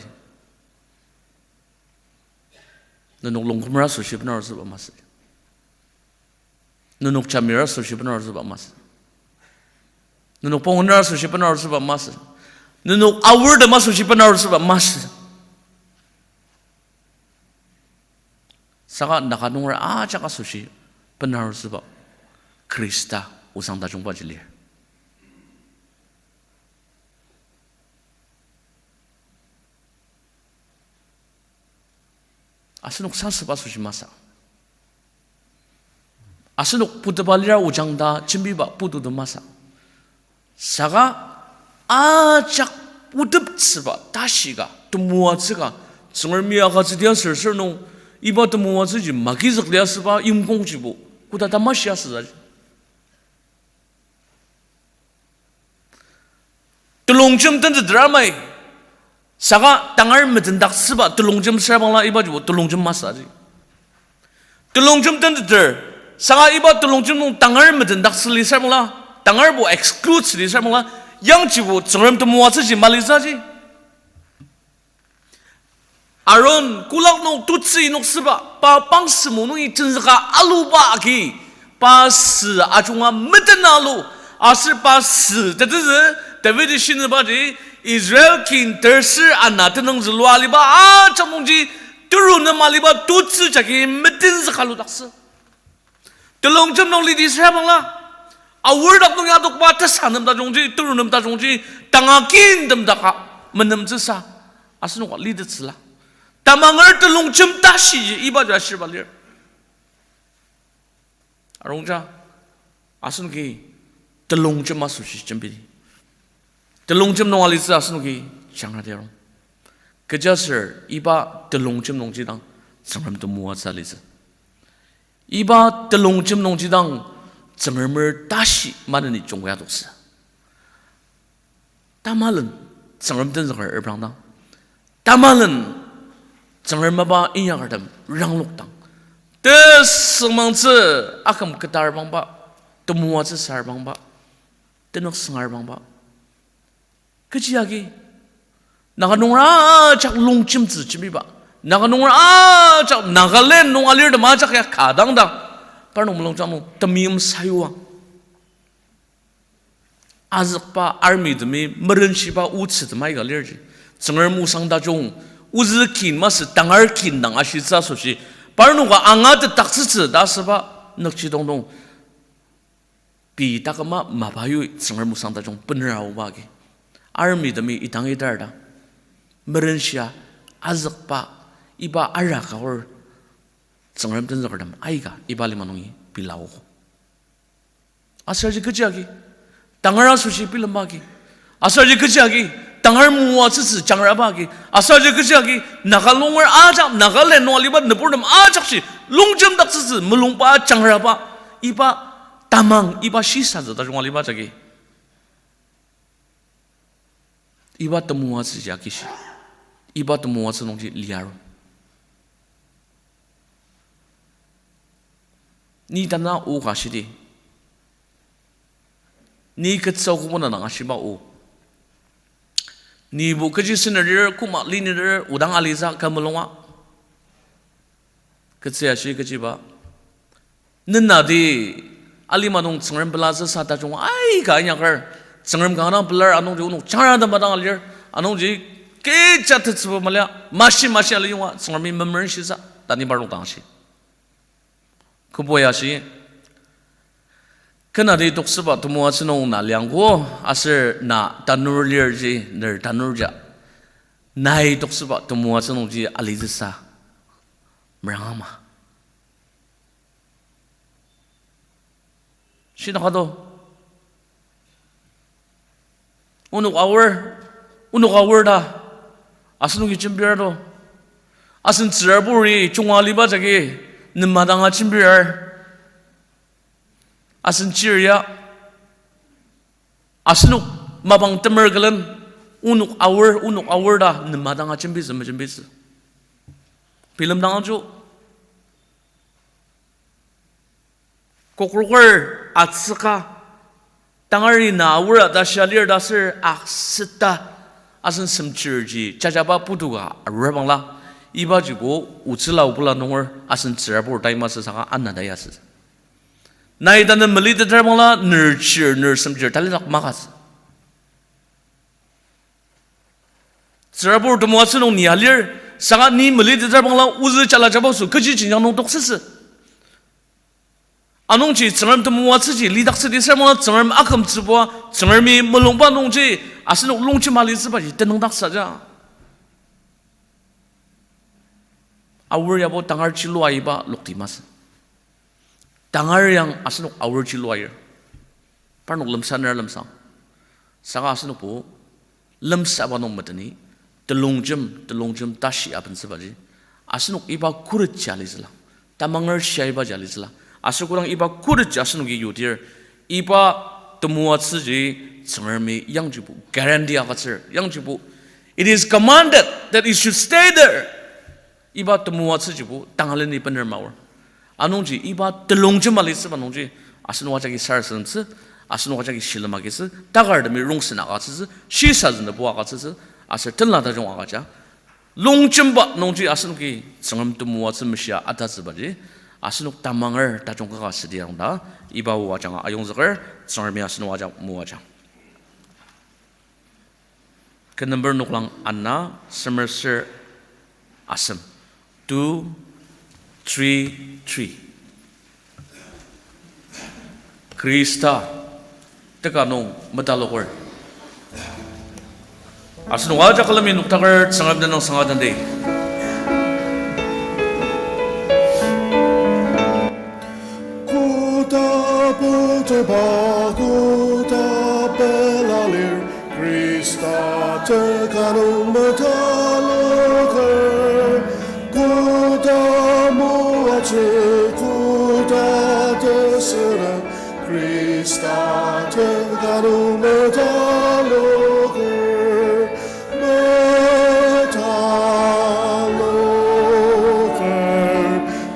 Nenok longkümer asoshi benarutsüba masü. Nenok jamir asoshi benarutsüba masü. Nenok pongener asoshi benarutsüba masü. Nenok aortem asoshi benarutsüba masü. Saka Naga nunger ajak asoshi benarutsüba Khrista osang tajungbaji lir. Asenok sasep asoshi masü. Asenok puteba lira ojang ta jembiba putu ta masü. Saka ajak puteptsüba tashi ka, temoatsü ka, Tsüngremi agütsüdi aser sür nung, iba temoatsüji magizük liasüba yimkongjibo koda tamashi asütsü. Telongjem tenteter amai, saka tangar medendaktsüba telongjem süra bangla ibajibo telongjem masü ji. Telongjem tenteter, saka iba telongjem nung tangar medendaktsü li süra bangla, tangarbo exclude südi süra bangla, yangjibo Tsüngrem temoatsüji malitsü ji. Aron kolak nung tutsü inoktsüba, pa pangsü mo nungi tenzüka aluba agi, pa sü ajunga metena alu, aser pa sü tetezü, Davidi shinübaji, Israel kin terser ana tenüng zülua aliba ajak nungji, turu nem aliba tutsü jagi metenzüka aludaktsü. Telongjem nung lidi süra bangla, aor dak nung yadokba tesa nem tajungji, turu nem tajungji, tanga kintem daka menemtsüsa, asenoka litettsüla. Tamanger telongjem tashiji ibaji ashirba lir. Arungja, asenoki telongjem asoshi jembi. Telongjem nung alitsü asenoki jangradir. Kechiaser iba telongjem nungji dang Tsüngrem temoatsü alitsü. Iba telongjem nungji dang Tsüngremer tashi maneni jungkai adoktsü. Tamalen Tsüngrem tenzüker reprangdang, tamalen Tsüngrem mapa inyakertem ranglokdang, tesüngmangtsü aküm ketar bangba, temoatsü sar bangba, tenük süngar bangba. Kechi agi, Naga nunger ajak longjemtsü jembiba, Naga nunger ajak Nagaland nung alirtem ajak ya ka dang dang, parnok mulungjang nung temeim sayuang. Azükba army temi merenshiba otsü temai ka lirji. Tsüngrem osang tajung, ozü kin masü tangar kin dang ashitsü asoshi, parnoka angatetdaktsütsü ta asüba nükjidong nung, pei taküma mapa yoi Tsüngrem osang tajung bener aoba agi, army temi idang idar ta merenshia, azükba, iba ara ka aor Tsüngrem tenzükertem aika iba lima nungi bilaogo. Aserji kechi agi, tangar asoshi bilemba agi, aserji kechi agi, tangar moatsütsü jangraba agi, aserji kechi agi, Naga nunger ajak, Nagaland nung aliba nüburtem ajakji longjemdaktsütsü mulungba jangraba, iba tamang, iba shisatsü tajung aliba jagi, iba temoatsüji akishi, iba temoatsü nungji liaru. Ni tana o ka shidi, ni ketsü kobo na dang ashiba o, nibo kechi sener lir, koma linir, odang alitsü kü mulunga. Ketsü ashi kechiba, nenati alima nung Tsüngrem pelatsüsa tajung aika inyaker, Tsüngrem kanga pelar anungji onok jangra temba dang alir, anungji kecha tetsüba malia mashi mashi ali yonga Tsüngremi memerenshisa ta ni parnok dang ashi. Kübok ya ashi, kenati toksüba temoatsü nung na liangko, aser na tanur lirji, ner tanurja, nai toksüba temoatsü nungji alitsüsa meranga ma? Shidaka to. Onok aor, onok aor ta asenoki jembir to. Asen tsüraburi junga aliba jagi nem madanga jembir. Asen chir ya, asenok mapang temer külen, onok aor, onok aor ta nem madanga jembitsü, mejembitsü. Bilemdang angjo. Kokroker atsüka, tangari na aor ta shia lir ta ser aksüta, asen semchirji jajaba putuka arur bangla, ibajibo otsüla obula nunger asen tsürabur tai masü saka ana ta yasü. Nai tanü meliteter bangla ner chir, ner semchir talidak makasü. Tsürabur temoatsü nung ni alir, saka ni meliteter bangla ozü jala jabaso kechi jenjang nung toksüsü. Anungji Tsüngrem temoatsüji lidaktsüdi ser bangla Tsüngrem akümtsübua, Tsüngremi mulungba nungji asenok longjem alitsübaji tenüngdaktsü ja. Aor yabo tangar chilua iba lokti masü. Tangar yang asenok aor chilua ir. Parnok lemsaner lemsang. Saka asenokbo lemsaba nung meteni, telongjem, telongjem tashi abentsübaji, asenok iba khuret ji alitsüla, tamanger shia ibaji alitsüla, aser kodang iba khuret ji asenoki yudir, iba temoatsüji Tsüngremi yangjibo guarantee agütsür, yangjibo, it is commanded that it should stay there. Iba temoatsüjibo tangaleni bener maor. Anungji iba telongjem alitsüba nungji, asenok ajaki sarasademtsü, asenok ajaki shilem agitsü, takartemi rongsen agütsütsü, shisazünübo agütsütsü, aser tenla tajung agüja longjemba nungji asenoki Tsüngrem temoatsü meshia atatsübaji, asenok tamanger tajung kaka südi ang ta, iba o ajanga ayongzüker, Tsüngremi asenok ajak moajang. Kü number noklang ana, semer ser asem. Two, three, three. Khrista teka nung metaloker. Asenok ajak külemi noktaker Tsüngrem tenüng sanga tenti. Koda puteba, koda pela lir, Khrista teka nung metaloker. Koda moatsü, koda tesüra, Khrista teka nung metaloker, metaloker,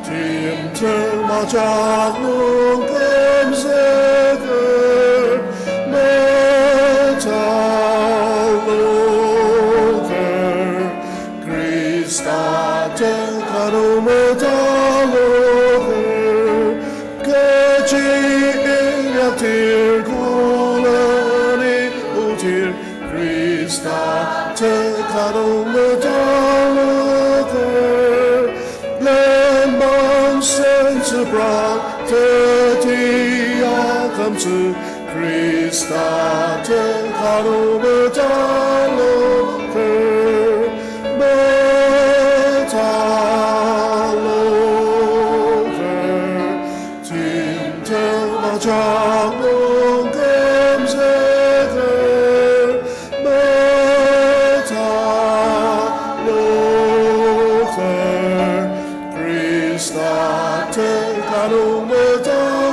timtem ajak nung kümzüker, metaloker, Khrista teka nung metaloker, kechi inyaktir koleni otir, Khrista teka nung metaloker, lenmang sentsüpra teti akümtsü, Khrista teka nung metaloker, metaloker, timtem ajak nung kümzüker, metaloker, Khrista teka nung metaloker,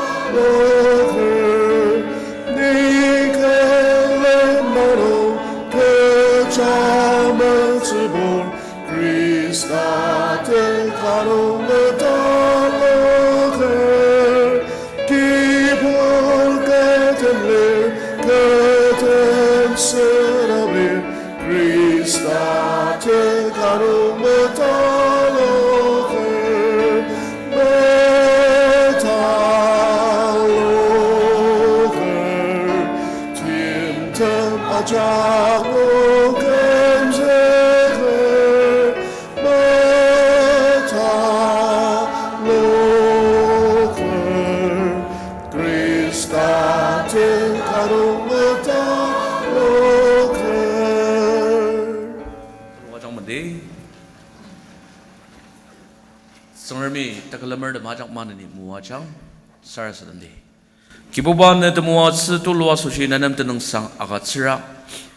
ni külen manung kecha metsübur, Khrista teka nung metaloker, kibur keten lir, keten senabir, Khrista teka nung metaloker, metaloker, timtem ajak nung kümzüker, metaloker, Khrista teka nung metaloker. Moajang madi. Tsüngremi tekülemer tem ajak maneni moajang, sarasademdi. Kibuba, ne temoatsü tulu asoshi ne nem tenüngsang agütsüra,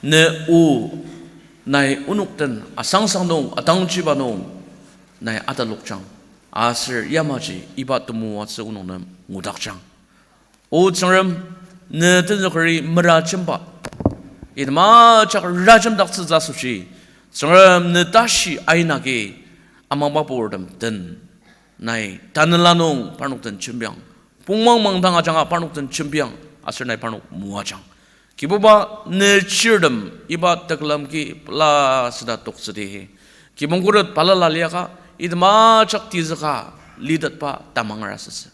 ne o nai onok den asangsang nung atangjiba nung nai atalokjang, aser yamaji iba temoatsü onok nem ngudakjang. O Tsüngrem, ne tenzükeri merajemba, item ajak rajemdaktsütsü asoshi, Tsüngrem ne tashi aina agi amangba purtem den, nai tanela nung parnok den jembiang, pongmang mangdang ajanga parnok den jembiang, aser nai parnok moajang. Kibuba, ne chirtem iba tekülem ki pela süda toktsüdi. Kibong khuret balala liaka, item ajak tizüka litetba tamanger asütsü.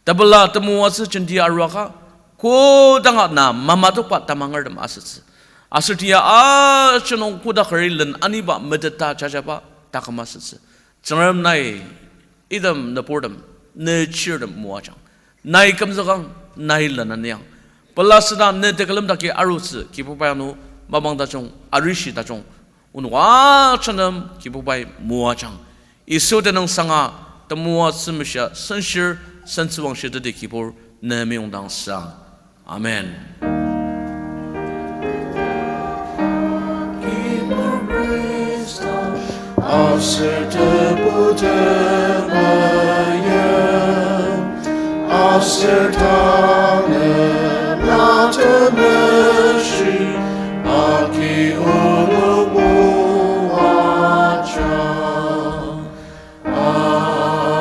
Tepela temoatsü jenti aruaka, kodanga na mamatokba tamangertem asütsü. Aser tia asenok kodakeri len aniba meteta jajaba taküm asütsü. Tsüngrem, nai item nüburtem, ne chirtem moajang. Nai kümzükang, nai lenaniang. Pela süda ne tekülemdaki arutsü, Kibubai, ano mapang tajung, arishi tajung, onok ajak nem Kibubai moajang. Yisu tenüngsanga temoatsü meshia senshir, sentsüwangshiteti Kibur, ne meyongdangsang. Amen. Aser tebu temeim, aser tanela temeshi, agi onok moajang. Amen.